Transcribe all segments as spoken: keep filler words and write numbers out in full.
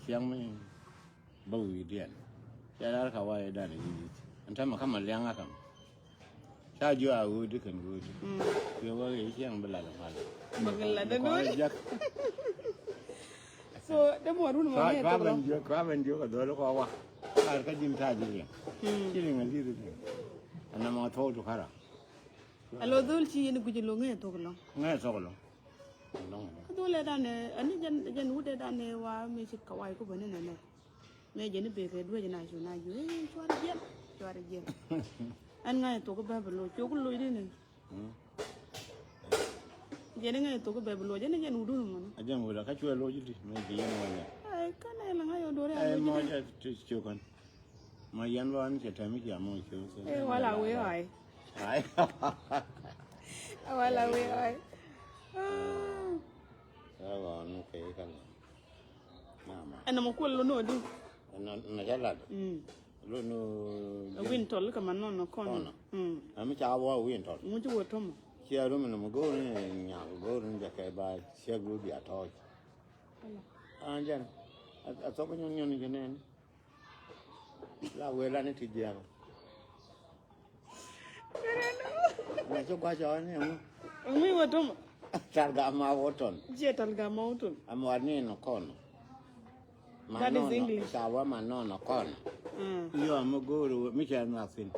Ciɛŋ mi bä wi̱i̱diɛn. Cɛ lar ka wayɛ dan i̱ yic. Ɛn täämɛ kä ma liaŋ a kam. Ca jiɔ a ɣöödi kɛn ɣöödi. Cuɛ wä i̱ ciɛŋ bi lat mal. Bä kɛ lat dɛ nuɔ̱ɔ̱ri. So dee muɔ̱ɔ̱r wun mɔ ŋɛ tɔk lɔ. Kua ben jiök kua ben jiök a dhɔl kɔ wa. Kar kä ji̱n ta̱a̱ ji̱ liɛŋ. Ci liŋ a li̱th i̱ liŋ. Ɛn nɔmɔ thuɔɔk tu kara. A lo dhol ci yɛn guic lo ŋɛ tɔk lɔ. Ŋɛ tɔk lɔ. Kä dhol ɛ dan ɛ ani jɛn jɛn wut ɛ dan ɛ wa mi ci ka wai ku bä ni nɛ nɛ. Mɛ jɛn i̱ bek kɛ duec na cu na ju i̱ cuarɛ jiɛn cuarɛ jiɛn. Ɛn ŋa̱c thok i̱ bɛ bi loc cok i̱ loc di ni. Jɛn i̱ ŋa̱c thok i̱ bɛ bi loc ɛn i̱ jɛn wudun mɔni. A jɛn wudä kä cuɛ loc di mɛ ji̱ yɛn wä nyɛ. Ai kän ɛ la ŋa̱c ɔ duɔri a loc di. Ɛn mɔ jɛ ti ciökän. Ma yɛn ba ni cɛ tɛm i̱ cia mɔ ciö. Ɛ wala wee ɣa̱c. Ai. Wala wee ɣa̱c. Ɛ ɣɔn kɛ i̱ kän. Ɛn nɔmɔ kuɔl lo nɔ di. Ɛn nɔ cɛ lat. Lo nɔ. Wintol kɛ man nɔnɔ kɔn. Ami ca wä wintol. Ŋu ci wä tomo. Cia rum nɔmɔ go̱o̱r ni nyak go̱o̱r ni jɛ kɛ ba ciɛk lo bia tɔɔc. An jɛn a thok nyɔn nyɔn jɛ nɛn. La wee la ni ti jiɛk. Mɛ ci gua̱c ɔ ni ɛŋu. Ɛŋu iwä tomo. Tal gam ma wä tɔn. Jiɛ tal gam ma wä tɔn. Amɛ wat ni nɔ kɔn. That is English. Ca wä ma nɔn nɔ kɔn. Yɔ mi go̱o̱r mi cɛ nuak thin.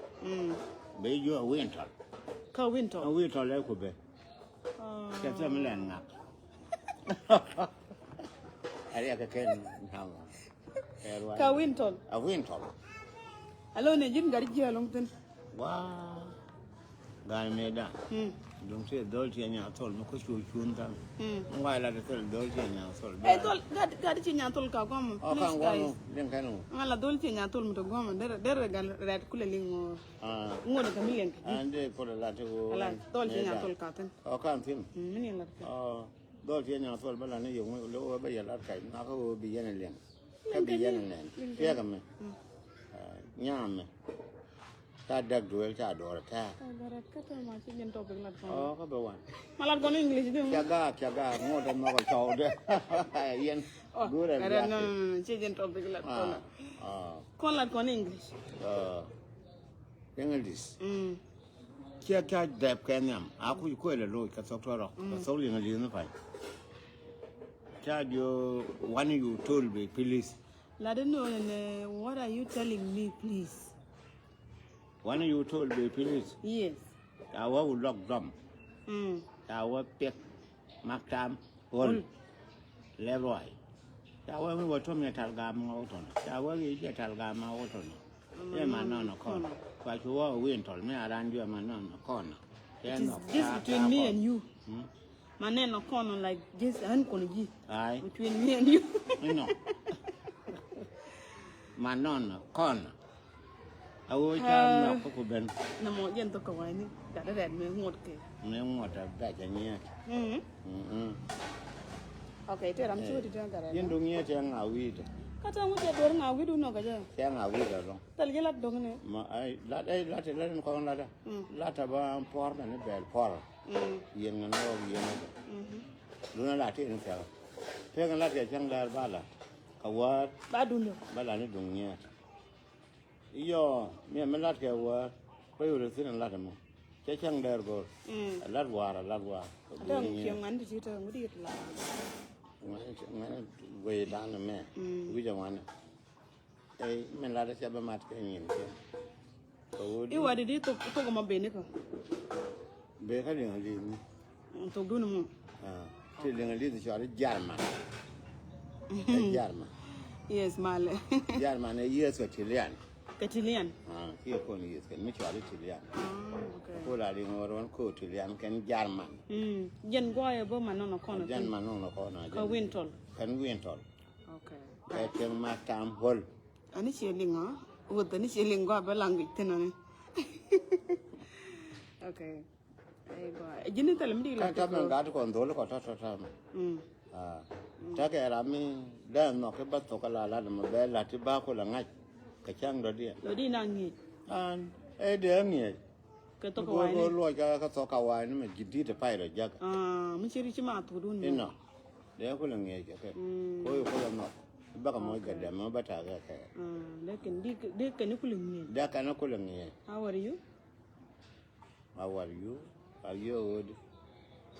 Bɛ yɔ wintol. Kä wintol. Wintol ɛ ku bɛ. Cɛ thɛm lɛn ŋak. Ariɛk kɛ kɛn nyaŋ. Ka wintol. A wintol. Alo ne ji̱n gari ji̱ alɔŋ thin. Wa. Gaa mɛ da. Duŋ ti dhol ti nya thol mi ko cu cun than. Ŋwa la ti thol dhol ti nya thol. Ɛ dhol gari gari ti nya thol ka gɔm. O kan gɔm. Liŋ kan. Ŋa la dhol ti nya thol mi to gɔm der der gal red kule liŋ. Ŋo de ka mi liŋ. An de ko la ti wo. Ala dhol ti nya thol ka thin. O kan thin. Mi ni la. O. Dhɔl tiɛ nyaŋ thol bä lan ni yöŋ lo wä bä yɛ lat kac na kä wä bi yɛn liɛŋ. Kä bi yɛn nɛn. Tiɛk mi. Nyam mi. Ca däk duel ca duɔr tɛɛr. Ɔ kä bɛ wan. Ma lat kɔn English di. Ca gaak ca gaak ŋot ɛ mɔk cɔw dɛ. Yɛn. Gurɛ biak. Ci jin topic lat kɔn. Kɔn lat kɔn English. English. Ciɛ ca dɛp kɛ nhiam a kuc kuël ɛ loc kɛ thok tɔrɔ kɛ thok liŋ liŋ pay. Ca diɔ, what you told me, please. Lat inɔ nɛ, what are you telling me, please? What you told me, please. Yes. Ca wä wä lɔk dɔm. Ca wä piɛk. Mak tam ɣöl. Lɛp ruac. Ca wee mi wä tuɔm yɛ tal gam ŋɔk tɔnɔ. Ca wee wi̱i̱ jɛ tal gam ŋɔk tɔnɔ. Ɛ ma nɔnɔ kɔn. Kua cu wä win tɔl mi a ran juɛ ma nɔnɔ kɔn. It is just between me and you. Ma nɛn nɔ kɔn like just ɣän kɔn ji̱. Ai. Between me and you. Inɔ. Ma nɔnɔ kɔn. A wee ca nɔk kä ku ben. Nɛ mɔ jɛn thok kɛ wa̱i̱ni gat rɛt mi ŋuɔt kɛ. Mi ŋuɔt a bɛc a nyiet. Ok, te ram ci wä ti tɛn gat rɛt. Yin duŋ nyiet cɛ ŋa wi̱i̱dɛ. Kä tɛn wä cɛ duɔr ŋa wi̱i̱du nɔk kɛ jɛ. Cɛ ŋa wi̱i̱dɛ lɔŋ. Thil ji̱ lat do̱ŋ ni. Ma ai lat ai lat lat in kɔn lat. Lat a ba puɔr mɛ ni bɛl puɔr. Yin ŋa nɔk yin ŋa. Dun a lat ti in thɛl. Pek in lat kɛ cɛŋ lɛr ba lat. Ka wäär. Ba dun dɔ. Ba lat ni duŋ nyiet. Iyɔ, miɛ mi lat kɛ wäär. Bä yur thin lat mɔ. Cɛ cɛŋ dɛr go̱r. A lat wäär, a lat wäär. Ata ŋu kiɛ ŋuan ti ti ta ŋu di la. Ŋuan, ŋuan guey dan mɛ. Wi̱c a ŋuan. Ey, min lat cɛ bä mat kɛ nyin kɛ. Iwa di di thok, thok mɔ beni kɔ. Be kä liŋ a liŋ. Thok dun mɔ. Ti liŋ a liŋ cɔal German. Ɛ German. Yes, malɛ. German ɛ yes kɛ Italian. Kɛ Italian. Kiɛ kɔn yes kɛ mi cɔal Italian. Ko la liŋ wä ruɔn ko Italian kɛn German. Jɛn guayɛ bä ma nɔnɔ kɔn. Jɛn ma nɔnɔ kɔn. Kɛ wintol. Kɛn wintol. Okay. Kɛ tiɛŋ ma tam ɣöl. Ani cie liŋ ɔ, wuth ani cie liŋ gɔaa bä language thin ani. Okay. Ai gɔaa. Ji̱n ni thɛl mi di la. Kan tam mi gat kɔn dhol kɔ tɔt tɔt tam. Mm. Ah. Takɛ ram mi dee nhɔk ki bä thok ala la ma bɛ la ti ba ko la ŋa̱c. Kɛ cäŋ dɔ diɛ. Dɔ di na ŋi̱i̱c. An ɛ dee ŋi̱i̱c. Kɛ thok kɛ wa̱i̱ni. Luɔc ka kɛ thok kɛ wa̱i̱ni mɛ ji̱ di̱t pay rɔ jak. Ah, mi ci ri ci ma thok dun. Inɔ. Dee kulɛ ŋi̱eec kɛ kɛ. Ko yi kulɛ nhɔk. Bäkɛ moc gɛ dɛm mɔ bä ta̱a̱ kɛ kɛ. Ah, dee kɛn, dee kɛn kulɛ ŋi̱i̱c. Dee kɛn kulɛ ŋi̱i̱c. How are you? How are you? Are you good?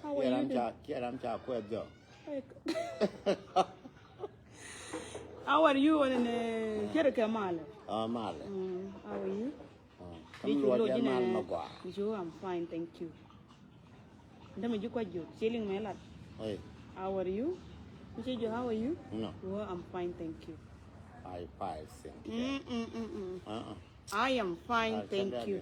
How are you doing? Kiɛ ram ca kuɛ dhɔ. How are you? Wan ni kɛrɛ kɛ malɛ. Oh, malɛ. Mm, how are you? Oh, mi cu lo jin mal ma gua. Mi cu, I'm fine, thank you. Nda mi ju kua ju, chilling mɛ lat. Hey. How are you? Mi cu ju, how are you? No. Well, I'm fine, thank you. I fine, thank you. Mm, mm, mm, mm. Uh-uh. I am fine, thank you.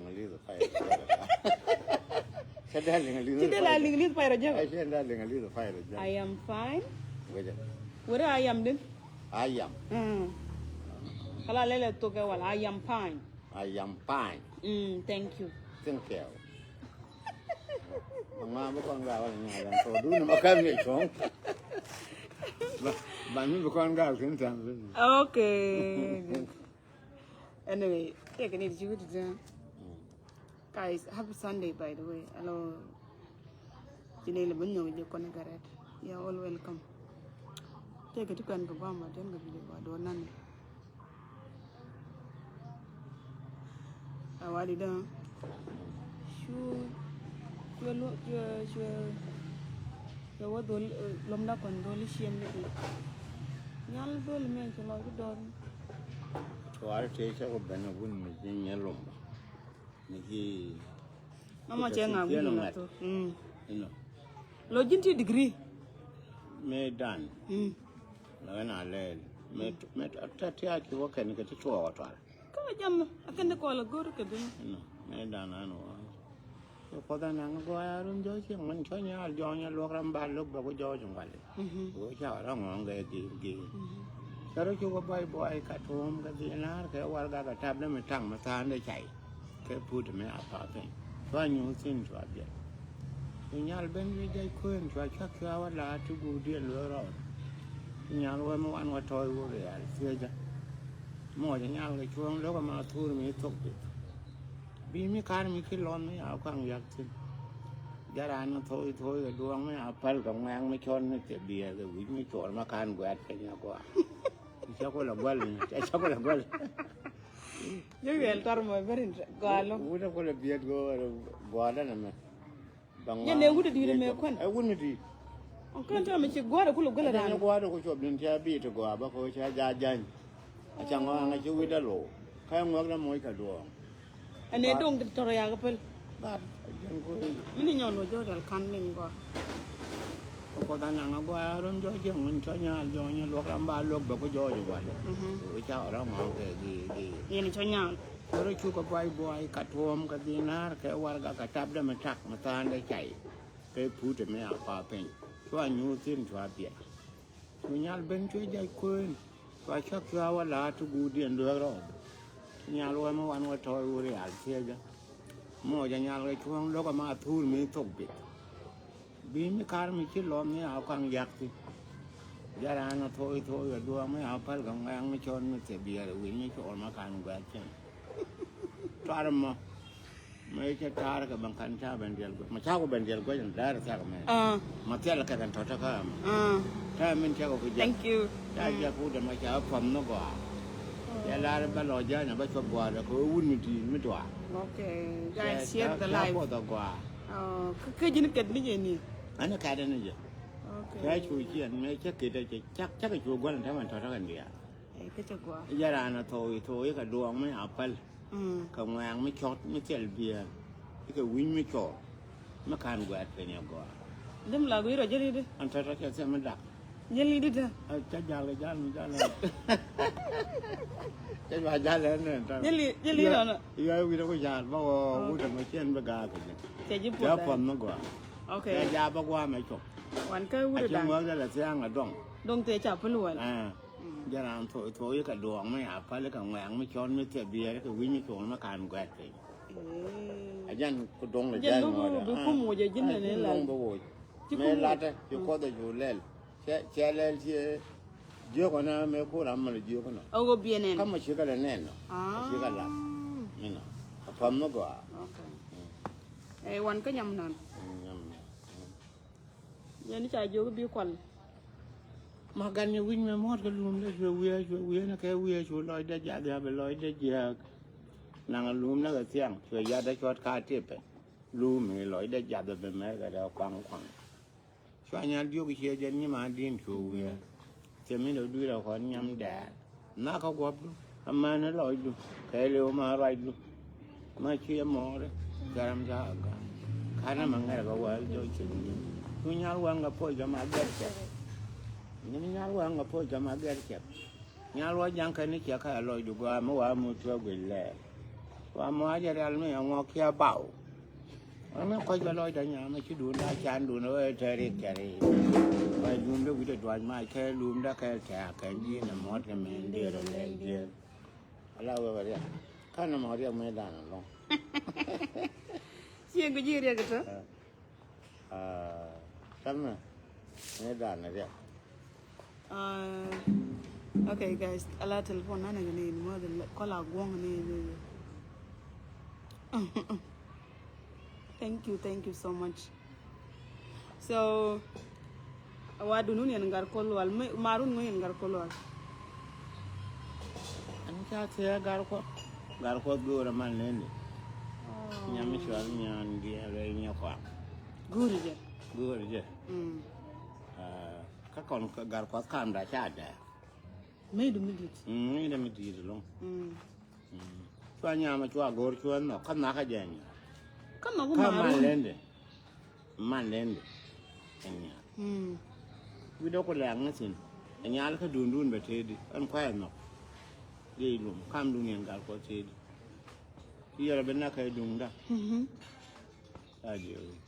Cɛ dee la Liŋli̱th pay rɔ jɛ. Cɛ dee la Liŋli̱th pay rɔ jɛ. I am fine. Wede. Wede I am din. I am. Mm. Kala lɛlɛ thokɛ wala I am fine. I am fine. Mm, thank you. Thank you. Mama, mi kɔn gaa wala nyɛ dan so du ni ma kam ni chong. Ba, ba mi bi kɔn gaa kin tan. Okay. Anyway, tɛkɛ ni di ci wi̱cdɛ. Guys, happy Sunday, by the way. Hello. Ci ni lɛ bi nyɔk jɛ kɔn ɛ gɛ rɛt. You're all welcome. Tɛkɛ ti kɔn kɛ bama, jɛn kɛ bi jɛ ba duɔ nani. Awali dä. Cu, cuɛ lo, cuɛ, cuɛ, cuɛ wä dhol, eh, lomda kɔn dhol ciem ni. Nyal dhol mi ci lɔ ci dɔr. Cuari tëë cä kɔ ben a wun mi ji̱ nyɛ lomba. Ni ki. Mama cɛ ŋa wun na to. Mm. Ino. Lo ji̱n ti degree. Me dan. Mm. La wena lɛl. Me, me ta, ta, ti a ki wä kɛn kɛ ti cuɔ wä twal. Kä jam a kɛn ti kɔl a go̱r kɛ dun. Ino. Me dan an wä. Kɛ kuɔth anaŋ gɔaa rum jɔ̱ɔ̱c cieŋ min cɔ̱ nyaal jɔ̱ɔ̱ny a luɔk ram ba lo̱k bɛ ku jɔ̱ɔ̱c ŋuali. Wee ca rɔ ŋɔ̱ɔ̱ŋ kɛ gi̱i̱r gi̱i̱r. Cä rɔ cuk a buay buay ka tuɔ̱ɔ̱m kɛ dhil naar kɛ warɛga kɛ tap dee mi taŋ mi tha̱a̱n dee cay. Kɛ put mi a pa̱a̱th piny cua nyuuth thi̱n cua biɛt. Cu nyal ben wi̱i̱ jɛc kuën cua cak cua wä la̱a̱t ti guurdiɛn luee rɔɔd. Cu nyal wee mi wan wä tɔ̱ɔ̱c wä rial thiecä. Muɔcä nyal kɛ cuɔ̱ɔ̱ŋ lo̱k ama thuur mi thok pith. Bi mi ka̱n mi ci lɔn mi a kaŋ yak thi̱n. Jaran mi thoi thoi kɛ duɔ̱ɔ̱ŋ mi a päl kɛ ŋuɛ̈ɛ̈ŋ mi cɔl mi thie biɛɛr kɛ wi̱c mi cuɔr ma ka̱n guɛ̈t kɛ nya gɔaa. Cä kulɛ guäl mi cä kulɛ guäl. Jɛ wiɛl tɔr mɔ beri gɔaa lɔ. Wut a kulɛ biɛt gɔaa lɔ nɛ mɛ. Nyɛ nɛ wut a di̱i̱t mɛ kuän. Ɛ wut mi di̱i̱t. Ɔn kän tɔm mi ci gua̱a̱r a kulɛ guäl a raan. Gua̱a̱r a ku cuɔp din cä bi̱i̱t gɔaa bä kɛ cä ja̱ ja̱ny. A ca ŋɔaŋ a ci wi̱i̱ dä lo̱w kä ɛ ŋuäk dä moc kɛ duɔ̱ɔ̱ŋ. Ɛn ɛ doŋ tɔrɔ yak päl. Bat jɛn ku. Mi ni nyɔn wä jɔɔc al kan min gɔaa. Kɛ kuɔth anaŋ a gɔaa rum jɔɔc jɛ ŋun cɔ nyaal jɔɔny luɔk ram ba luɔk bɛ ku jɔɔc wal. Wä ca ɔrɔ ŋɔɔŋ kɛ gi gi. Yɛn cɔ nyaal. Kɛ rɔ cuk kɛ buay buay ka tuɔɔm kɛ dhil naar kɛ warɛga kɛ tap dɛ mi tak mi tha̱a̱n dɛ cay. Kɛ put mi a pa piny cua nyuuth thi̱n cua biɛt. Cu nyal ben cuɛ jac kueen cua cak cua wä la̱a̱t ti guurdiɛn dueek rɔɔd. Nyal wä mi wan wä tɔɔc wä rial thiecä. Muɔcä nyal kɛ cuɔ̱ɔ̱ŋ lo̱k ama thuur mi thok bith. Bi mi kar mi ci lɔm mi a kaŋ yak thi̱n. Jaran a thoi thoi a duɔ̱ɔ̱ŋ mi a päl kɛ ŋuɛ̈ɛ̈ŋ mi cɔn mi thie biɛɛr a wi̱c mi cɔɔl ma ka̱n guɛ̈ɛ̈c cɛn. Tuar mɔ. Mɛ cɛ taar kɛ bɛn kan ca bɛn diɛl guec mɛ ca ku bɛn diɛl guec in da̱r thiak mɛ. Mɛ thial kɛ kɛn tɔ̱tɛ kä mɛ. Ca min cɛ kɛ ku jɛ. Thank you. Ca jɛ ku dɛ mɛ ca pam ni gɔaa. Cɛ lar bɛ lɔ jany bɛ cuɔp gɔaa dɛ kɛ wun mi di̱i̱t mi duaar. Okay, guys, share the live. Ca puɔth ɛ gɔaa. Kä ji̱n kɛt ni jɛ ni. Ani kɛt ni jɛ. Okay. Cɛ cu ciɛn mɛ cɛ kɛt cɛ cak cak cu gual in tɛmɛ tɔ̱tɛ kɛn diaal. Ɛ kä cɛ gɔaa. Jɛ raan a thoi thoi kɛ duɔɔŋ mi a päl. Kɛ ŋuɛ̈ɛ̈ŋ mi cɔt mi thil biɛɛr. Kɛ wi̱ny mi cɔɔr mi ka̱n guɛ̈t piny agɔaa. Dhim la gui̱i̱r ɔ jɛ ri̱t. An tɔ̱tɔ̱ cɛ thil mi dak. Jɛ ri̱t i̱ tɛ. Cä jal kɛ jal mi jal. Cä jal jal ɛn ɛn tɔ̱. Jɛ ri̱t jɛ ri̱t ɔnɔ. Yɔ wi̱i̱ rɛ ku jal bä wä wut ɛmɛ cien bi gaak kɛ jɛ. Cɛ ji̱ puɔth. Cɛ puɔth mi gɔaa. Okay. Cɛ jaa bä gua̱a̱ mɛ cop. Wan kä wut ɛ da̱ŋ. Acä ŋuäk dɛ lɛ thia̱a̱ŋ ɛ dɔŋ. Dɔŋ tëë ca päl wal. Jɛ raan thok thok yikɛ duɔɔŋ mi a päl kɛ ŋuɛ̈ɛ̈ŋ mi cɔn mi thia biɛɛr kɛ wi̱ny mi cuɔl mi ka̱n guɛ̈t piny. A jɛn ku duɔ̱ŋ lɛ jɛn jɛn bi ŋɔɔdɛ bi kum woc a ji̱n nɛ ni lal. Duɔ̱ŋ bi woc. Mëë latɛ ci kuɔth a cu lɛl. Cɛ cɛ lɛl ciɛ jiök ɔnɛ mëë ku ram mɛ lɛ jiök ɔnɔ. A ɣöö biɛ nɛn. Kä mɛ cikɛ lɛ nɛn nɔ. A cikɛ lat. Inɔ a pam mi gɔaa. Ɛ wan kä nyam nɔn. Nyam nɔn. Yɛn ca jiök bi kual. Ma gan nyɛ wi̱c mɛ muɔ̱t kɛ lum dee cuɛ wiee cuɛ wiee ni kɛ wiee cu lɔcdɛ jiath ya bi lɔcdɛ jiääk. Naŋ lum ni kɛ thiaŋ cuɛ yatdɛ cuɔt ka tipɛ. Lum i̱ lɔcdɛ jiath bi mɛ kɛ dee kuaŋ kuaŋ. Cua nyal diok ciɛ jɛn nyima̱a̱ di̱n cu wiee. Thiɛ min dee dui̱r ɛ kɔn nyam dɛɛr. Nakä guɔ̱pdu amäni lɔcdu kɛɛliw ma ruacdu. Ma ciɛ mɔɔri garam ca a ga̱a̱m. Ka̱n ɛmɛ ŋɛrɛ kɛ wäl jɔc cin ni. Cu nyal wäŋ kɛ poc kɛ ma gɛr cɛp. Ni mi nyal wäŋ kɛ poc kɛ ma gɛr cɛp. Nyal wä ja̱ŋ kɛn ni ciɛ kä ɛ lɔcdu gɔaa mi wa mi tuɛ guic lɛɛr. Wa mɔ a jɛ rial mi ɛ ŋuɔk kiɛ baw. Ɣän mi kɔc bɛ lɔcdä nyam mi ci duundä candun ɣöö te rik cɛ rik. Kɔc duundä wi̱cdɛ duac mac kɛ luumdä kɛ tɛ̈ɛ̈k kɛ ji̱n ɛ muɔ̱t kɛ mɛn dee rɔ lɛl jiɛn. Ala wee bɛ riɛk. Ka̱n ɛmɔ riɛk mëëdan ɛlɔ̱ŋ. Ciɛ guic ji̱ riɛk tɔ. Aa, ka̱n mɛ mëëdan riɛk. Uh, okay, guys, ala telephone nani gani ni ma de kɔla guɔŋ ni ni. Thank you, thank you so much. So, wa dunu ni en gar kol wal, marun ŋun en gar kol wal. An ca te gar kol, gar kol gora man nende. Nyami cual nyan di alo nya kwa. Guri je. Guri je. Mm. Ah, Kä kɔn gar kuɔth kamda ca dɛɛk. Mëëdu mi di̱t. Mm, mëëdu mi di̱t lo̱ŋ. Mm. Mm. Cua nyam cua go̱o̱r cua nhɔk kä nhɔk kä jɛ nyam. Kä nhɔk kä man lende. Man lende. Ɛ nyal. Mm. Wi̱cdɛ ku lɛ̈k ni thi̱n. Ɛ nyal kä duundun bɛ tëëdi ɛn kua̱c ɛ nhɔk. Jɛ ilum kamdun yɛn gar kuɔth tëëdi. Ci yɛrɛ bi nak kɛ duŋda. Mhm. Ca jiɛ wi̱c.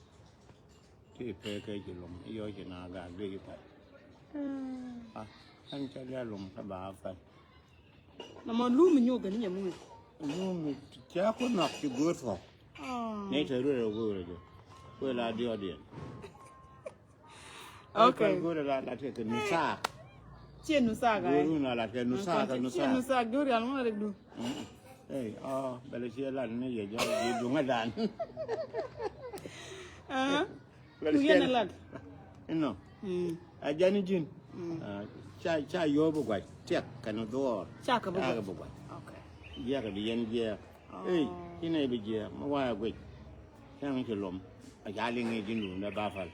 Ti pekɛ ci lom iɔ ci na gaak dee ci pɛl. Ah, ɛn cɛ lɛ lom kä ba pɛl. Na mɔ lum mi nyuɔk gɛn nyɛ muŋ. Lum mi cɛ ku nɔk ci go̱o̱r thɔk. Ni te ruɛ rɛ go̱o̱r rɛ jɛ. Kuɛ la diɔt yɛn. Okay. Go̱o̱r rɛ la la tekɛ nusak. Ciɛ nusak ay. Go̱o̱r rɛ la la tekɛ nusak, nusak. Ciɛ nusak go̱o̱r yal mɔ rɛ du. Ey, ɔ bɛlɛ ciɛ lat ni yɛ jɔ ji̱ duŋä dan. Aa. Ku yɛn a lat. Inɔ. Mm. A jani ji̱n. Mm. Ah, ca, ca yio̱o̱p bi guac tiɛk kɛn dhuɔɔr. Ca kɛ bi guac. Ca kɛ bi guac. Okay. Jiɛk bi yɛn jiɛk. Oh. Ey, inɛ bi jiɛk mi wa guic. Cäŋ ci lom. A ca liŋ i̱ ji̱n duundɛ ba päl.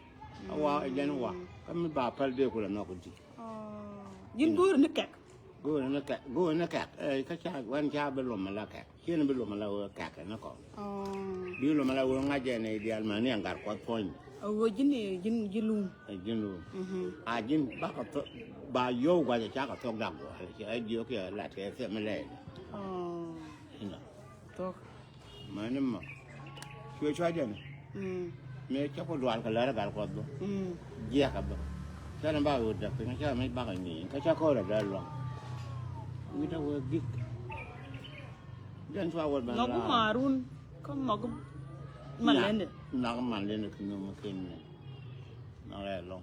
A wa, a jani wa. Kä mi ba päl dee kulɛ nhɔk i̱ ti. Oh. Ji̱n go̱o̱ri ni kɛk. Go̱o̱ri ni kɛk, go̱o̱ri ni kɛk. Ey, kä ca, wan ca bi lom ala kɛk. Ciɛn bi lom ala wee kɛk ni kɔn. Oh. Bi lom ala wee ŋa̱c ɛn ɛ diaal ma ni ɛn gat kuɔth puɔ̱ny. A wee ji̱n, ji̱n, ji̱n lum. Ɛ ji̱n lum. Mhm. A ji̱n bakɛ thok, ba yio̱w gua̱c ɛ cakɛ thok dak gua̱l. Cɛ ɛ jiök cɛ lat kɛ thɛm ilɛl. Oh. Inɔ. Thok. Mani mɔ. Cuɛ cua jɛn. Mm. Mëë cä ku dual kɛ lɛr gat kuɔth bä. Mm. Jiɛk ɛ bä. Cä ni ba ɣöö däk piny cä mi bakɛ nyieny kä cä ko̱r ɛ dee luaŋ. Wi̱cdä wee gik. Jɛn cua wä ben la. Nhɔk marun kä nhɔk malende. Nhɔk malende kɛ nhɔk kɛ nhɔk. Nhɔk ɛ lɔŋ.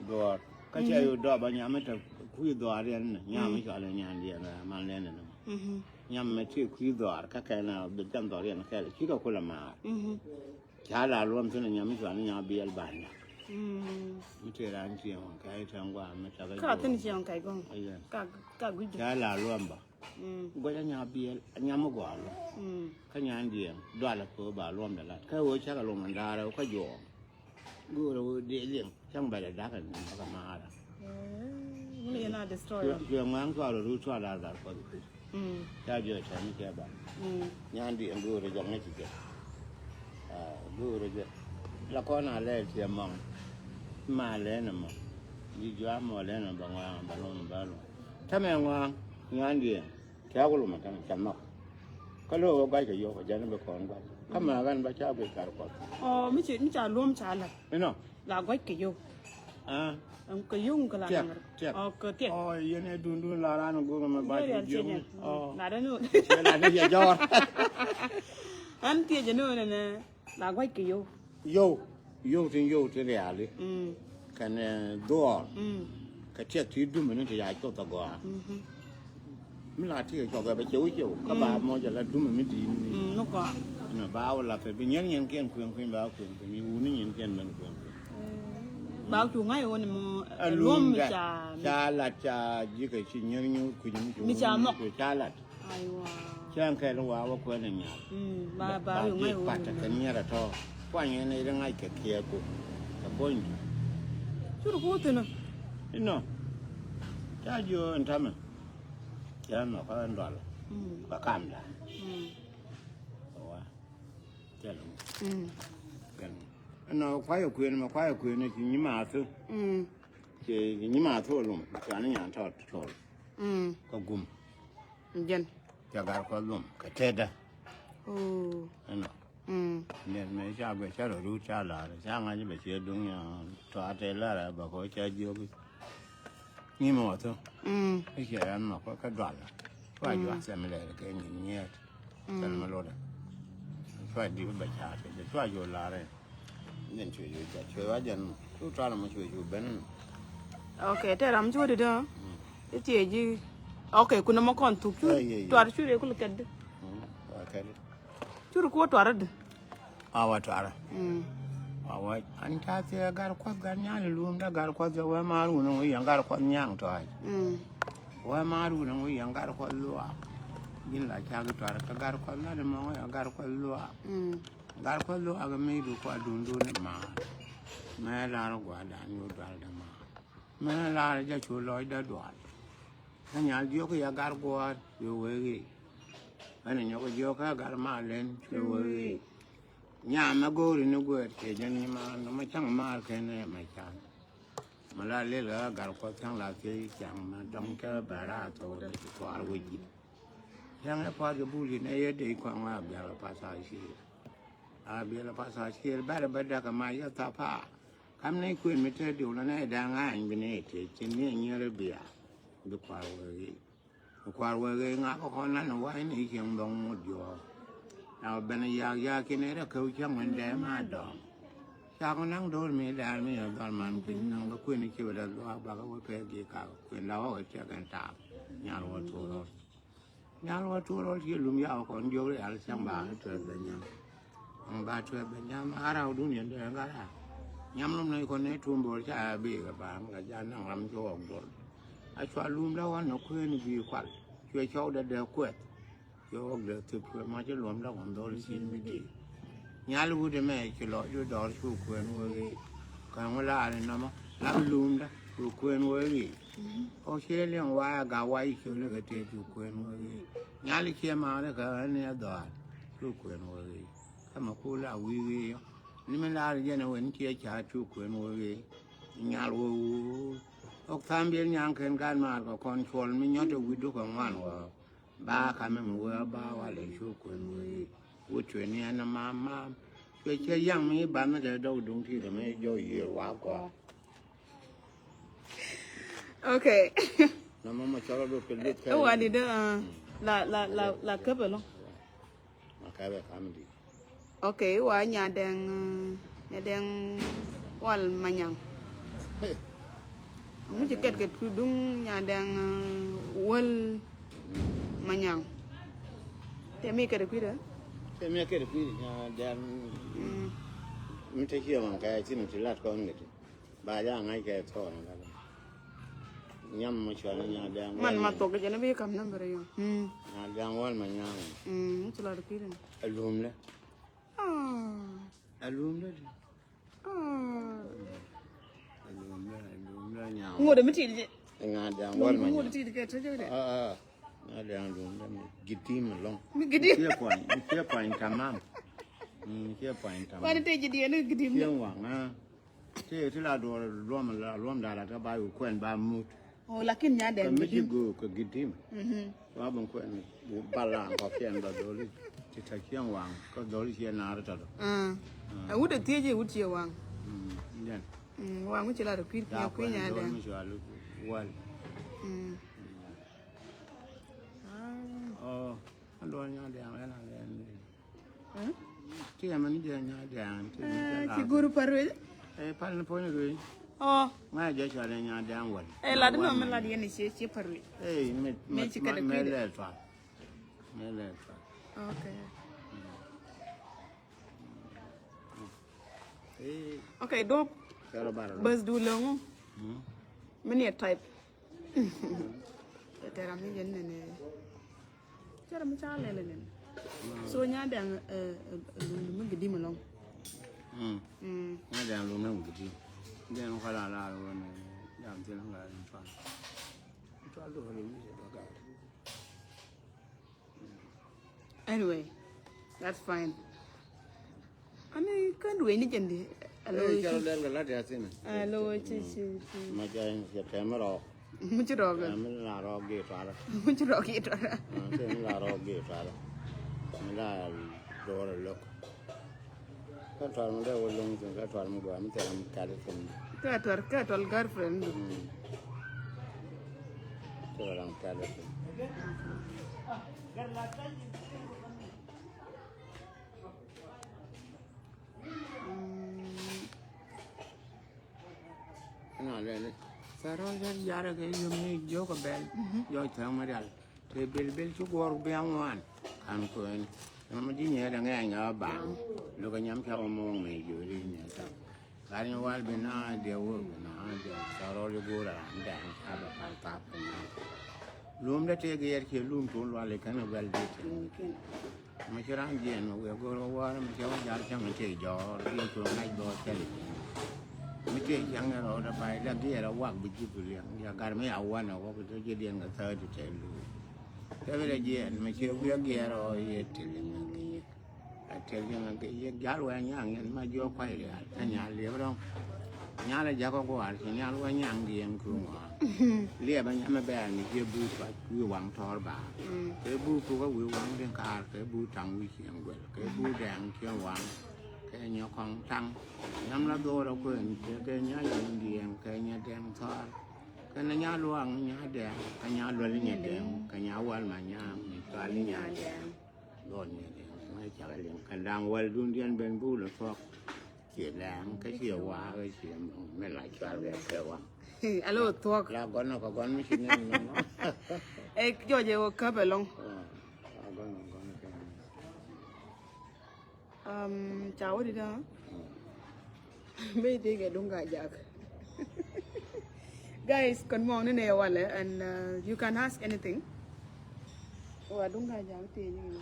Duɔɔr. Kä cɛ yu dɔɔp a nyam mi te kui̱ dhɔaar yɛn ni nyam mi cɔal in nyan diɛn ɛ malende ni. Mhm. Nyam mi te kui̱ dhɔaar kä kɛn a bi jɛn dhɔaar yɛn kɛl cikɛ kulɛ maar. Mhm. Ca la luɔm thin a nyam mi cɔal in nyan biɛl ba nyam. Mm. Mi te ran cieŋ kɛ tɛn gua mi cakɛ. Kä thin cieŋ kɛ gɔŋ. Ayen. Ka, ka gui̱dɛ. Ca la luɔm ba. Mm. Gua̱c a nyabiɛl a nyam mi gɔaa luɔm. Mm. Kä nyan diɛɛŋ dualɛ kɛ ɣöö ba luɔmdɛ lat kä ɣöö cakɛ luɔm an da̱a̱rɛ kä juɔɔŋ. Go̱o̱rɛ ɣöö dee liŋ cäŋ bɛlɛ da̱k ɛn nɛn bäkɛ maarä. Mm. Cuɛ ŋua̱a̱ŋ cuarɛ ruut cuarɛ da̱a̱r gat kuɔth i̱ kui̱. Mm. Ca jiɔc tɛn ni cɛ ba. Mm. Nyan diɛɛŋ go̱o̱rɛ jɔk ni ci jɛ. Ah, go̱o̱rɛ jɛ la kɔn a lɛɛl tiɛ mɔŋ. Ma lɛɛn ɛmɔ ji̱ jua̱a̱ mɔ lɛɛn ɛmɔ bɛ ŋua̱a̱ŋ bɛ luɔm bɛ luɔm. Tämɛ ŋua̱a̱ŋ nyan diɛɛŋ. Tiaku lum a tɛn ca nhɔk. Kä lo̱k ɣä gua̱c kɛ yio̱w kɛ jɛn bi kɔn gua̱c kä ma ɣän ba ca guic kar kuɔth. Ɔ mi ci mi ca luɔm ca lat. Inɔ. La gua̱c kɛ yio̱w. Ah. Ɛn kɛ yio̱w kɛ la tiɛk, naŋ. Tiɛk. Ɔ kɛ tiɛk. Ɔ yɛn ɛ dundun la ran go̱o̱k mɛ ba ci jiöŋ. Ɔ la dee ni. Ciɛ la ni yɛ jɔɔr. Ɛn tiɛc ɛn ni wä nɛnɛ. La gua̱c kɛ yio̱w. Yio̱w, yio̱w tin yio̱w tin riali. Mm. Kɛn, eh, dhuɔɔr. Mm. Kɛ tiɛk ti dumɛ ni ti ya cuɔth agɔaa. Mhm. Mi la ti cuɔth bɛ ceu ceu kä ba mɔ jɛ la dumɛ mi di̱i̱t ni. Mm, ni gɔaa. Ni ba wä la pɛ bi nyɛn nyɛn kiɛn kueŋ kueŋ ba kueŋ kueŋ i̱ wuni nyɛn kiɛn ben kueŋ kueŋ. Mm. Ba cu ŋa̱c ɣöö ni mɔ, eh, luɔm mi ca, ca lat, ca ji̱ kɛ ci nyir nyuur kui̱c mi ci mi ca nhɔk. Ca lat. Aiwa. Cäŋ kɛl wa wä kuɛn in nyal. Mm, ba, ba, ba yu ji̱ ŋa̱c ɣöö pat ni kɛ mɔ. Niɛr a tɔ. Kuany in ri ŋa̱c kɛ kiɛ ku kɛ bony. Cur ku thin. Inɔ. Ca jiö in tamɛ. Ca nɔ ka in dɔl. Mm. Ba kamda. Mm. Wa. Tɛl. Mm. Kɛn. Ɛnɔ kuayɛ kuën mɛ, kuayɛ kuën ci nyimath. Mm. Ci nyimath lum, ci ani nyan tɔt tɔl. Mm. Kä gum. Jɛn. Ca gar kɔ lum kɛ tɛtdä. Oh. Ɛnɔ. Mm. Nɛn mɛ ca guɛ ca rɔ rut ca lar, ca ŋa̱c bɛ ciɛ duŋ ya tɔ a tɛ lar bɛ kɔ ca jiök. Ni mɔ thok. Mm. I̱ cɛ ɛn mɔ kä dual. Cua juath thɛm lɛr kɛ ŋi̱n ŋiɛɛt. Thɛm mɛ lotdɛ. Cua di̱p bɛ ca̱a̱t kɛ cua juɔ la̱rɛ. Jɛn cuɛ juɔ jɛ cuɛ wa jɛn mɔ. Cu tual mɔ cuɛ juɔ ben mɔ. Ok, tɛ ram cu di dä. Mm. I̱ tiɛ ji̱. Ok, kunɛ mɔ kɔn thuk cu. Ɛ, yɛ, yɛ. Tuar cu rɛ kul kɛt di. Mm, wa kɛt di. Cur kuɔ tuarä di. A wa tuarä. Mm. A wa an ca thiɛ gar kuɔth gar nyal luum da gar kuɔth jɛ wɛ maar wun ŋu yɛn gar kuɔth nyang tɔac. Mm. Wɛ maar wun ŋu yɛn gar kuɔth luaak. Jin la cak tuarä kɛ gar kuɔth la di mɔŋ yɛn gar kuɔth luaak. Mm. Gar kuɔth luaak mi du kuɔth dun dun ni maar. Mɛ lar guadan yu dual da maar. Mɛ lar jɛ cu lɔc da dual. Kä nyal jiök ya gar guaar yu wee ɣi. Ɛn nyɔk jiök kä gar mal lɛn cuɛ wee ɣi. Nyam mɛ go̱o̱ri ni guɛɛr kiɛ jɛn ni ma nɔmɔ caŋ maar kɛn ɛ mɛ can. Mɛ la lel ɣä gar kuɔth caŋ la thiec caŋ mɛ dɔŋ kɛ bɛ raar thok dee ci tuaar wec ji̱. Cäŋ ɛ pua̱a̱r kɛ bul ji̱ nɛ yɛ dee kɔŋ a biɛl a path a ciëër. A biɛl a path a ciëër bɛr bɛ däk ɛ ma yɛ thap a. Kam ni kuën mi te diw la nɛ da̱ŋ a ɛny bi ni te ci ni nyɛr bia. Bi kua̱r wee ɣi. Kua̱r wee ɣi ŋa kɔ kɔn nan wai ni cieŋ dɔŋ mut juɔk. Na ben yak yak kin rɛ käw cäŋ wän dee ma dɔŋ. Cak naŋ do̱r mi dɛɛr mi yɛ dhɔl man kui̱ naŋ bä kuën ci wä dee luaak bak wä pek gi kak kuën la wä wä cɛ kɛn taak. Nyal wä tuur rɔl. Nyal wä tuur rɔl ci lum yaw kɔn jiök rial cäŋ ba tuɛth bɛ nyam. Ɛŋ ba tuɛth bɛ nyam a raw dun yɛn dee ŋa raw. Nyam lum ni kɔn ni tum bor ca bi kɛ ba ŋa ja naŋ ram ci ɣɔk dol. A cua lum la wan nɔ kuën bi kual. Cuɛ cɔw dee dee kuɛth. Cuɛ ɣɔk dee thip cuɛ ma ci luɔm la kɔn dol ci mi di. Nyal wut ɛmɛ ci lɔ ju dɔr cu kuën wee ɣi. Kä ŋu laar inɔmɔ la lumdä cu kuën wee ɣi. Ɔ ciɛ liɛŋ wa̱a̱ ɛ gak wa̱a̱ i̱ ciöl ikɛ tëë cu kuën wee ɣi. Nyal i̱ ciɛ ma̱a̱r ikä ɣän ni ɛ dhɔaar cu kuën wee ɣi. Kä mɛ ku la wi̱i̱ ɣi yɔ ni mi laar jɛn ɛ wen ciɛ ca̱a̱t cu kuën wee ɣi. Nyal wee wuur ɣɔk tha̱a̱ŋ biɛl nyaŋ kɛn gat maar kɛ kɔn cuɔl mi nyɔt ɛ wi̱cdu kɛ ŋuan wä. Ba kamɛ mi wee ba walɛ cu kuën wee. Wut cuɛ ni ɛn mam mam. Cuɛ cɛ yaŋ mi ban mi dee dɔw duŋ ti dee mi jɔw yiër wa kɔa. Okay. Na mama cɔrɔ do kɛ lit kɛ. Ɛ wa di dee, uh, la, la, la, la käp ɛlɔ. Ma käp ɛ kam di. Okay, wa Nyadɛŋ, uh, Nyadɛŋ Wal Manyaŋ. Hey. Ŋu ci kɛt kɛ tu duŋ Nyadɛŋ, uh, Wal Manyaŋ. Tɛ mi kɛt kui̱dɛ? Tɛ mi kɛt kui̱dɛ Nyadɛŋ. Mm. Mi te ciɛ man kɛ ci mi ti lat kɔn kɛ ti. Ba ja ŋa̱c kɛ thɔɔn kɛ. Nyam mɔ cuan Nyadɛŋ man Wal ma Manyaŋ. Thuɔk jɛ ni bi kam number yɔ. Mm. Nyadɛŋ Wal Manyaŋ. Mm, mi ci lat kui̱dɛ. Alum lɛ. Ah. Alum lɛ di. Ah. Alum lɛ, alum lɛ nyaŋ. Ŋot mi tit jɛ. Ŋa diaŋ wal ma ŋot nyaŋ. Tit kɛ tɛ jɛ dɛ. Ah, ah. Ŋa diaŋ alum lɛ mi gidim lɔŋ. Mi gidim. Cie puany, cie puany tamam. Mm, cie puany tamam. Wani tɛ jidiɛ ni gidim. Cie waŋ, ah. Ti, ti la duɔr luɔm, la luɔm dara ta ba yu kuɛn ba mut. Oh, lakin Nyadɛŋ kɛ mi ci gidim. Go kɛ gidim. Mhm. Wa bin kuɛn balaŋ kɔ kiɛn ba doli ti ta kiɛn waŋ kɔ doli ciɛ naar ta do. Ah. Ah. A wut a thiec wut ciɛ waŋ. Mm, jɛn. Mm, waŋ wut ci la do kuir kiɛ kuir Nyadɛŋ. Mi ci wa lu wal. Mm. Ah. Oh, an duɔr Nyadɛŋ ɛn a lɛn. Ti ɛmɛ ni jɛ Nyadɛŋ ti ɛmɛ jɛ la. Ci guru Paruel. Eh, pal ni pony ruel. Oh. Ŋa jɛ cɔal Nyadɛŋ wal. Eh, la di nɔ mi la di yɛn ci ci Paruel. Eh, mi mi ci kɛdɛ mi lɛ twa. Mi lɛ twa. Okay. Eh. Okay, dop. Bäth du loŋ. Mi ni a type. Tɛra mi jɛn nɛnɛ. Tɛra mi ca lɛl nɛn. So nya dɛŋ lum mi gidi mi loŋ. Nya dɛŋ lum mi gidi. Dɛŋ kɔla la wani jam tin ŋa in fan. Anyway, that's fine. Ani kän wee ni jɛn di. Alo ci. Alo ci ci ci. Ma jɛ tɛm rɔk. Mu ci rɔk. Tɛm la rɔk gi twara. Mu ci rɔk gi twara. Tɛm la rɔk gi twara. Mi la dɔɔr lok. Kä twar mi dee wä loŋ thin kä twar mi gɔaa mi thil ram kɛl thin. Kä twar kä twar girlfriend. Thil ram kɛl thin. Ina lɛli. Thɛrɔ yɛr yarɛ kɛ yom ni jiök kɛ bɛl. Jɔc thɛŋ mi rial. Te bilbil ci guɔr biaŋ wan kan kuen. Ɛn mi di nyɛ dɛ ŋɛny a baŋ. Lukɛ nyam ca wä muɔŋ mi joli nyɛ ta. Kar nyɛ wal bi na diɛ wur bi na diɛ sarɔ li gura dɛn a bɛ pal tap bi na. Lum dɛ tëë gɛɛr kiɛ lum tuun lual ikɛn a guɛl di tëë. Mi ci ran jiɛn mi wee go̱r kɛ wäär mi cɛ wä jal cäŋ mi tëë jɔɔr bi cu ŋa̱c bɔɔr thɛl. Mi tëë cäŋ ni rɔɔdɛ pay la giɛɛr a wak bi ji̱ bi liɛŋ ya gar mi a wän a wä bi tɔ ji̱ diɛn kɛ thäär ti tɛl luui. Thɛl bi lɛ jiɛɛn mi ci wi̱i̱ a giɛɛr ɔ yɛ ti liŋ a giɛɛr. A tɛl ji̱ ŋa kɛ yek jal wɛ nyaŋ yɛn ma jiɔ kuay rial ɛ nyal liep rɔŋ. Nyal a jakɔ guar ci nyal wɛ nyaŋ di yɛn kru ŋɔa. Liep a nyam a bɛɛr mi jiɛ bu tuac wi̱i̱ waŋ tɔɔr ba. Kɛ bu puk a wi̱i̱ waŋ di kaar kɛ bu taŋ wi̱i̱ cieŋ guɛl kɛ bu dɛɛŋ cieŋ waŋ. Kɛ nyɔ kɔŋ taŋ nyam la dhoor a kuën kɛ kɛ nya yɛn di yɛn kɛ nya dɛɛŋ tɔɔr. Kɛ na nya luaŋ nya dɛɛŋ kɛ nya luɛl nya dɛɛŋ kɛ nya wal ma nya mi cual nya dɛɛŋ. Lord ni ni ni cak liŋ kɛn da̱ŋ wäl dun diɛn ben bul thuɔk. Ci lɛŋ kä ci waak kä ci mi la cual kɛ kɛ waŋ. Alo thuɔk. La gɔn kɛ gɔn mi ci ni ni nɔ. Ɛ jɔc ɛ wä käp ɛlɔŋ. La gɔn kɛ gɔn kɛ. Um, ca wä di dä. Mbey dee kɛ duŋ ka jak. Guys, kɔn muɔŋ ni nɛ walɛ and uh, you can ask anything. Wa duŋ ka jak tëë ni.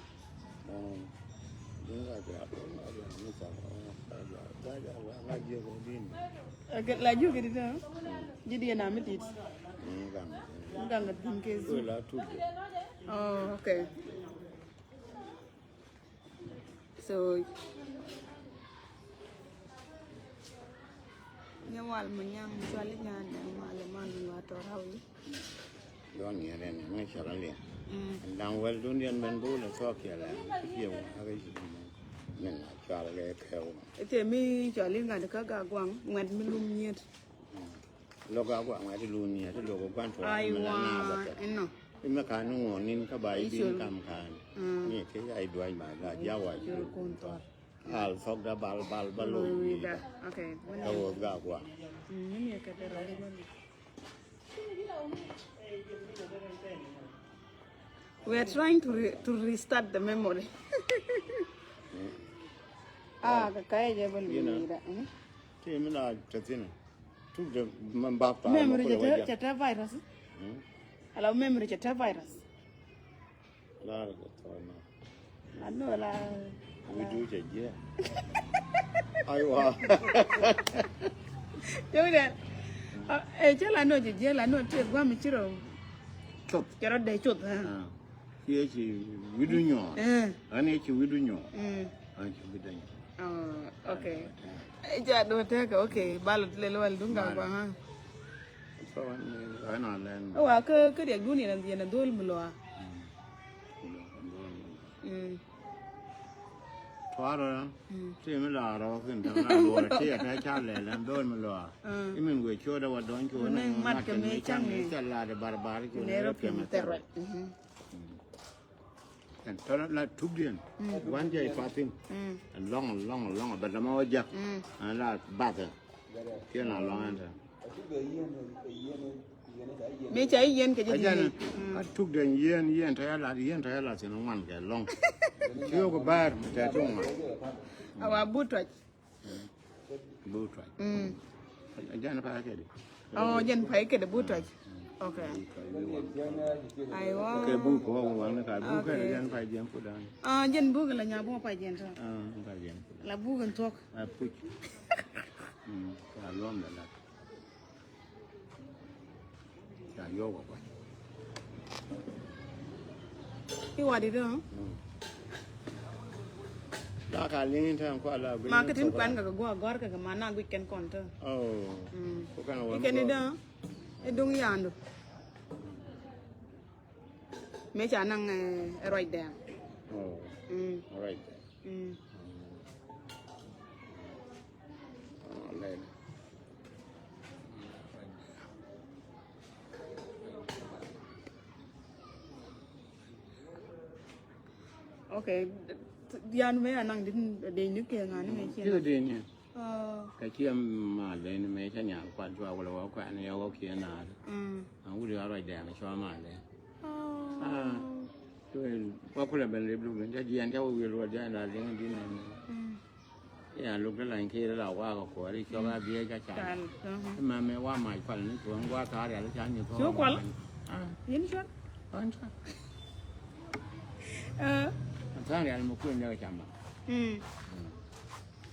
Duŋ ka jak, duŋ ka jak ni sa. Ka jak, ka jak wa ŋa jiɛ kɛ din. Okay, la jiɛ kɛ di dä. Jiɛ di na mi dit. Gaŋ. Gaŋ din kɛ zu. La tu. Oh, okay. So nyɛ wal mɛ nyam cuali nyan dɛn wal mɛ ni wa tɔr awi. Dɔn yɛ rɛn ŋa cɔl a liɛn. Ɛn da̱ŋ wɛl dun yɛn ben bul a thɔk yɛ lɛ kiɛ wa a kɛ ci min a cual kɛ kɛ wa. Ite mi cuali ŋat kä ga guaŋ ŋuɛt mi lum nyiet. Lok a guaŋ a ti lun ni a ti lok a guaŋ tuwa. Aiwa, mi la na ba tɛ. Ɛnɔ. Ime ka ni ŋuɔ nin ka ba i bin kam kan. Ni ti ya i duany ba ga ja wa i kun thor. Al thok da bal bal ba lo i da. Okay. Ka wo ga guaŋ. Ni ka da ro. We are trying to re to restart the memory. Ah, ka ka ye ba lu ni da. Ti mi na ta tin. Tuk de man bap ta. Memory jɛ tɛ virus. Ala memory jɛ tɛ virus. La ko tɔ na. Ano la. Widu jɛ jɛ. Aiwa. Jɛ widu. Eh, jɛ la no jɛ jɛ la no te gua mi ciro. Cop. Ciro de cop. Kiɛ ci widu nyuɔɔr. Ɣän ɛ ci widu nyuɔɔr. Ɣän ci widu nyuɔɔr. Oh, okay. Ɛ ca do tɛkɛ, okay. Bal ti lɛl wal duŋ ka gua ha. Ɣän a lɛn. Wa kä kä diak dun yɛn yɛn a dhol mi lɔa. Tuarɔ ti mi la rɔ kin ta la luɔr ti ya ta ca lɛl ɛn dhol mi lɔa. Imin we cioda wa dɔn cioda. Mat kɛ mi cang ni ca la de barbar cioda. Nero pim tɛrɛ. Ɛn tɔlɔ la tukdiɛn. Wan jɛ ipath thin. Ɛn lɔŋ lɔŋ lɔŋ bɛ dama wä jak. Ɛn la bath. Kiɛ na lɔŋ ɛn tɛ. Mi ca iyen kɛ jɛ. Tukdiɛn yen yen tɔ ya la yen tɔ ya la thin ŋuan kɛ lɔŋ. Ci yok bär mi tɛ ti ŋuan. Awa but tuac. Buk tuac. Mm. Jɛn pay kɛ di. Oh, jɛn pay kɛ di bu tɔc. Okay. Aywa. Kɛ bu kɔ waŋ ni ka bu kɛ jɛn pay jɛn ku dan. Ah, jɛn bu kɛ la nya bu pay jɛn tɔ. Ah, pay jɛn. La bu kɛ thuɔk. A puc. Mm, ka luɔm la la. Ca yɔw kɛ kuac. I̱ wa di dɔ̱ŋ. Mm. La ka liŋ in tɛn kua la guic. Ma kä tin kuɛn kɛ kɛ guɔ gɔr kɛ kɛ ma na guic kɛn kɔn tɔ. Oh. Mm. Ku kɛn wä. I̱ kɛn i̱ dɔ̱ŋ. I̱ duŋ yandu. Mëë ca naŋ, eh, ruac dɛɛŋ. Oh. Mm. Ruac dɛɛŋ. Mm. Mm. Oh, lɛn. Okay. Yan me anang din de ni ke ngani me chen. Diga de ni. Oh. Ka cia mal de ni me ca nyal kuat jua wala wa kuan ya wa kie na. Mm. An wuli arwa de na chwa mal de. Oh. Ah. Tu wa kula ben le blu ben ja jian ja wa wil wa ja na de ni din. Mm. Ya luk de lain kiri la wa ka kuɔri cɔk a biɛ ca ca. Mal, uh-huh. Ma me wa ma kual ni tuɔŋ wa ka ria la ca ni ko. Cu kual? Ah. Yin cual? An cual. Eh. An cual ria ni mu kuin de ca ma. Mm.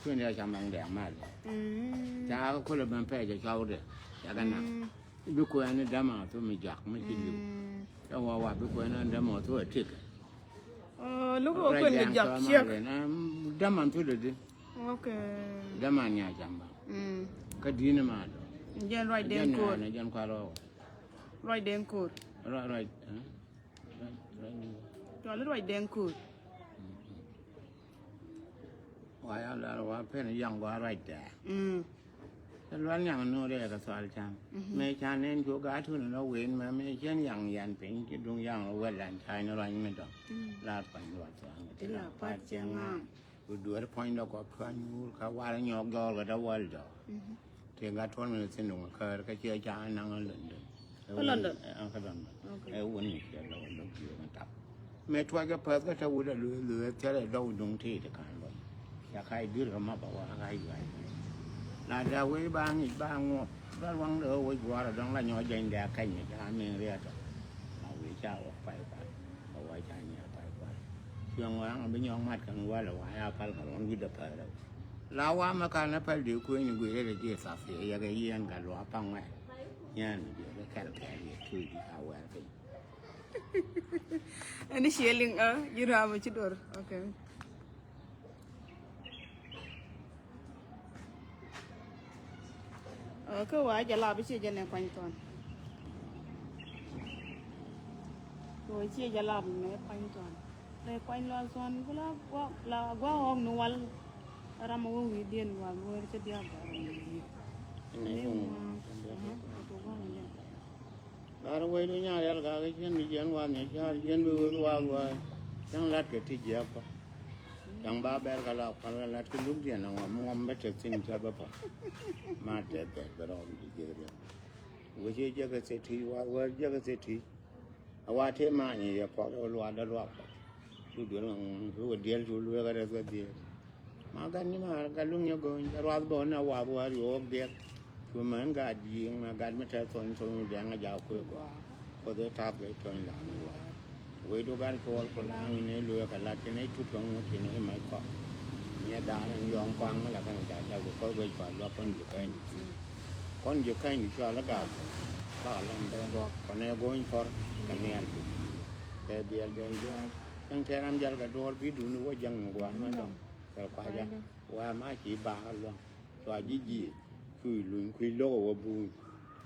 Kuin de ca ma de mal. Mm. Ca ka kula ben pe ja ca de. Ya ka na. Mm. Bi kuɛn ni dama tu mi jak mi ci liu. Mm. Ya wa wa bi kuɛn ni dama tu a tik. Oh, look at kuɛn ni jak ciek. Dama tu de di. Okay. Dama nya jamba. Mm. Ka dini ma do. Jɛn ruac den koor. Jɛn kwa ro. Ruac den koor. Ruac, ruac, eh? Ruac, ruac ni. Cɔl ruac den koor. Wa ya la wa pen yang wa ruac da. Mm. Lual nyaŋ ni wä rɛɛ kɛ thual can. Mhm. Mëë can nɛn cu gaat tun ni rɔ wen mɛ mëë cien yaŋ yan piny ci duŋ yaŋ rɔ wɛl an ca ni ruany mi dɔ̱ŋ. Mm. La kuany lual thual mi ti la pat cieŋ ŋaŋ. Ku duer puɔ̱ny dɔ kɔ puɔ̱ny wur ka war nyɔk jɔɔr kɛ dɔ wäl dɔ. Mhm. Ti gat tuɔl mi thin duŋ käär kä ciɛ ca naŋ London. Kä London? Ɛ, kä London. Okay. Ɛ wun ni ciɛ lɔ wun dɔ biö mi tap. Mëë tuac kɛ päth kä te wut a luee luee thilɛ dɔw duŋ ti ti ka̱n luɔc. Ca kac dui̱r kɛ map a wa kac yuac. La da wee ba ŋic ba ŋuɔp ba luaŋ dee wec gua̱a̱r a dɔŋ la nyɔk jɛny dee a kɛny mi ca min riɛt ɔ. La wee ca wä pay kual a wa ca nyiɛ pay kual. Cuɛ ŋɔ̱raŋ a bi nyɔk mat kɛ ŋuɔ̱l a wa ya pal kɛ luɔ̱n wi̱cdɛ päl rɛw. La wa mɛ kal ni päl di kueeni guic rɛl di thath thiɛ yɛ kɛ yiɛn kɛ luaak paŋ wɛl. Nyɛn mi diɛ kɛ kɛl kɛɛl yɛ tuuc di a wɛl piny. Ɛn i̱ ciɛ liŋ ɛ ji̱ ram ɛ ci dor. Okay. Kä wa jɛ lap i̱ ciɛ jɛ nɛ kuany thuan. Kɛ wa ciɛ jɛ lap nɛ kuany thuan. Nɛ kuany lɔal thuan ku la gua la gua ɣɔk ni wal. Ram a wä wi̱i̱ diɛn wal wä cɛ diak gua ɣɔk ni wi̱i̱. Ni ŋuan. Lar wec du nyaar yal ka kɛ cien mi jiɛn wa ni car jiɛn bi wek wa wa. Cäŋ lat kɛ ti jiɛk pa. Cäŋ ba bɛr ka la kual ka lat kɛ luk diɛn a ŋɔm ŋɔm bä te thin cä bä pa. Ma te bɛr bɛ rɔm di jiɛk riɛk. Wec i̱ jiɛk kɛ thit ti wa wa jiɛk kɛ thit ti. A wa te ma ni yɛ pɔk dɛ luak dɛ luak pɔk. Cu duel ŋa ŋuɔ̱n cu wä diɛl cu luek a rɛth wä diɛl. Ma gat ni maar gat luŋ nyɛ go̱o̱ny ruath bä ni a wath wä riɔɔk diɛk. Cu män gat yiëëŋ ma gat mi tɛth thony thony dɛŋ a jak kuek gɔaa. Kuoth ëë tath kɛ thony lam ni wath. Wec du gat cuɔl ku la̱a̱ŋ in ëë lueek a lat kɛn ëë tut kɛ ŋut kɛn ëë mac kɔk. Nyɛ da̱a̱n in yɔɔŋ kɔaŋ mi la kɛn a jak jak ku kɔc wec pa luak kɔn ji̱ kɛny. Kɔn ji̱ kɛny cual i̱ gat. Bak a lam ben ruɔk kɔn ëë go̱o̱ny kɔr kɛ niɛl. Kɛ biɛl ben juac. Cäŋ tɛɛr ram jal kɛ duɔɔr bi duuni wä jäŋ mi gua̱a̱r mɛ dɔ̱ŋ. Kɛ kua̱cä wa ma ci baak a luäŋ. Cua ji̱ ji̱ cuc luny kui̱ lo̱k a wä buuc.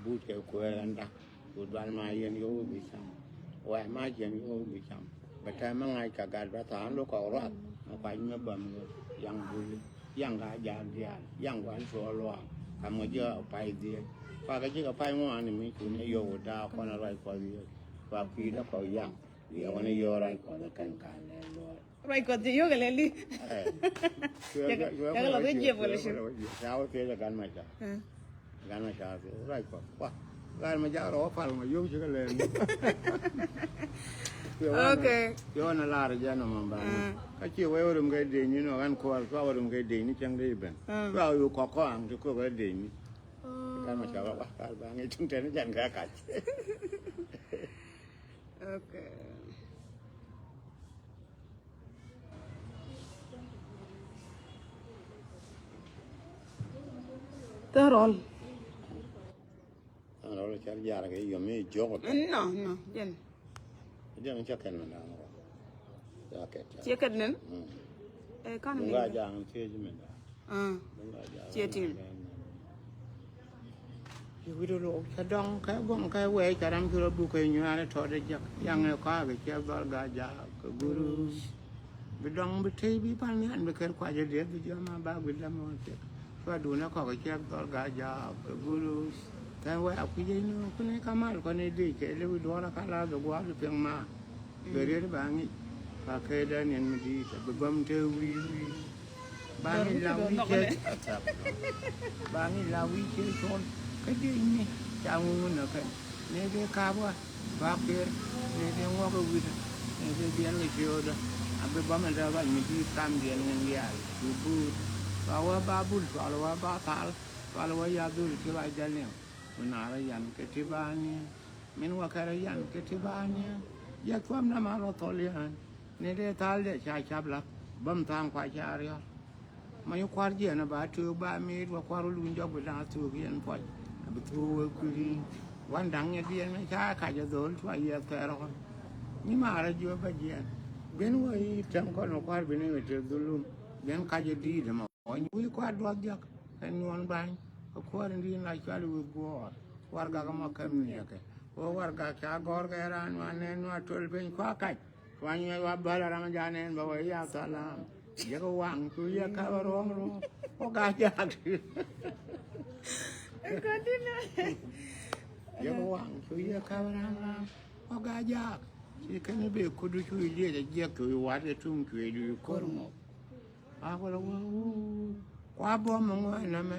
Buuc kɛ kueer ɛn dak. Ku dual ma yɛn yio̱w bi cam. Wa ma yɛn yio̱w bi cam. Bɛ tɛm mi ŋa̱c kɛ gat bɛ tha̱a̱ŋ lo̱k kɔk ruath. Mi kuac mi bäm yaŋ buli. Yaŋ ka jaak diaal. Yaŋ gua̱n cuɔɔl luaak. Kam ŋä ji̱ a pay dhiec. Kua kɛ ji̱ kɛ pay ŋuan mi cun ɛ yio̱w daak kɔn a ruac kɔth yio̱w. Kua kui̱dä kɔk yaŋ. Yɛ wä ni yio̱w ruac kɔth ɛ kɛn ka̱n lɛ luɔɔr. Ruac kɔth jɛ yio̱k ɛ lɛ li. Ɛ. Cɛ kɛ lɔ kɛ jiɛp wala ci. Ya wä thiec ɛ gan ma ca. Gan ma ca thiec ruac kɔth. Wa gan ma ca rɔ wä pal ma yio̱k ci kɛ lɛ li. Okay. Yio̱k na lar jɛ nɔ ma ba. Ka ci wee wä rum kɛ dec ni nɔ gan kuɔl ka wä rum kɛ dec ni cɛŋ dec ben. Ka wä yio̱k kɔk kɔaŋ ti kok kɛ dec ni. Kan ma cɔk a ba kar ba ŋi̱c tuŋ tɛn jan ka kac. Okay. Thärɔl. Thärɔl car jar kɛ yom mi jok. No, no, jɛn. Jɛn ca kɛn mɛ na. Ca kɛn. Ca kɛn nen? Mm. Eh, kan mi. Nga jang cie jimen. Ah. Cie tin. Ci wi̱cdu luɔk cɛ dɔŋ kɛ guɔŋ kɛ wee cɛ ram ci rɔ buk kɛ nyuaar tɔt ɛ jek yaŋ ɛ kɔaak ɛ ciɛ dhɔl gaa jaak kɛ guru. Bi dɔŋ bi tëë bi pan nhian bi ker kuacä dieth bi jiɔma ba gui̱l dämɛ wä thiek. Cua duun ɛ kɔk ɛ ciɛ dhɔl gaa jaak kɛ guru. Kɛ wee a kui̱c ɛ nyuur kuni ka mal kɔni dic kɛ liwi duɔl ɛ ka la bi gua̱a̱r bi piɛŋ ma. Bɛ riet ba ŋic ka kɛ daniel mi di̱i̱t bi bäm te wi̱i̱ wi̱i̱. Ba ŋic la wi̱i̱ cɛ ba ŋic la wi̱i̱ cɛ cɔl kä diec mi ca ŋuŋ nä kɛn. Ni dee kap wä ba ker ni dee ŋuɔk wi̱t ni dee biɛl kɛ ciöödä. A bi bäm in dee ba mi di̱i̱t kam diɛn ŋi̱n diaal bi buut. Ba wä ba bul cual wä ba thal cual wä ya dhul ci ba jäl niɛm. Bi naar yan kɛ ti ba niɛm. Min wakɛ rɔ yan kɛ ti ba niɛ. Jɛ thuɔm na ma rɔ thɔl yan ni dee thal dee ca cap la bäm thaŋ kua ca riɔl. Ma nyi kuar jiɛn ba tuuk ba miit wa kuar wä luny jɔk bi da̱a̱ thuuk yɛn puɔc. A bi thuuk wä kui̱ri wan da̱ŋ nyɛ diɛn mi ca kac a dhol cua yiɛth kɛ rɔɔn. Nyi ma rɔ jiö ba jiɛn. Guiɛn wä yi tɛm kɔn wä kuar bi ni mi te dhulum. Guiɛn kac a di̱i̱t ma. Ɣɔny wi̱i̱ kua̱r duɔth diɔ̱k kɛ nuɔ̱n ba̱ny kɛ kuäär in di̱i̱n la cual wi̱i̱ guɔ̱ɔ̱r. Warɛgak ɛmɔ käm niɛkɛ ɣöö warɛgak ca gɔ̱r kɛ raan nuan nɛn nuan töl piny kua kac. Kua nyuɛth wa bäl ram ja̱ nɛn bä wee ya thalam. Yek waŋ cu yek ka̱p ruɔ̱m ruɔ̱m wä ga̱ jaak. Yek waŋ cu yek ka̱p ram ram wä ga̱ jaak. Ci kɛn i̱ bee kudu cu i̱ liec a jiɛk cu i̱ wat kɛ tuŋ cuëëc du i̱ ko̱r ŋɔk. A wala wä wuu kua buɔ̱m mi ŋuan nɛmɛ.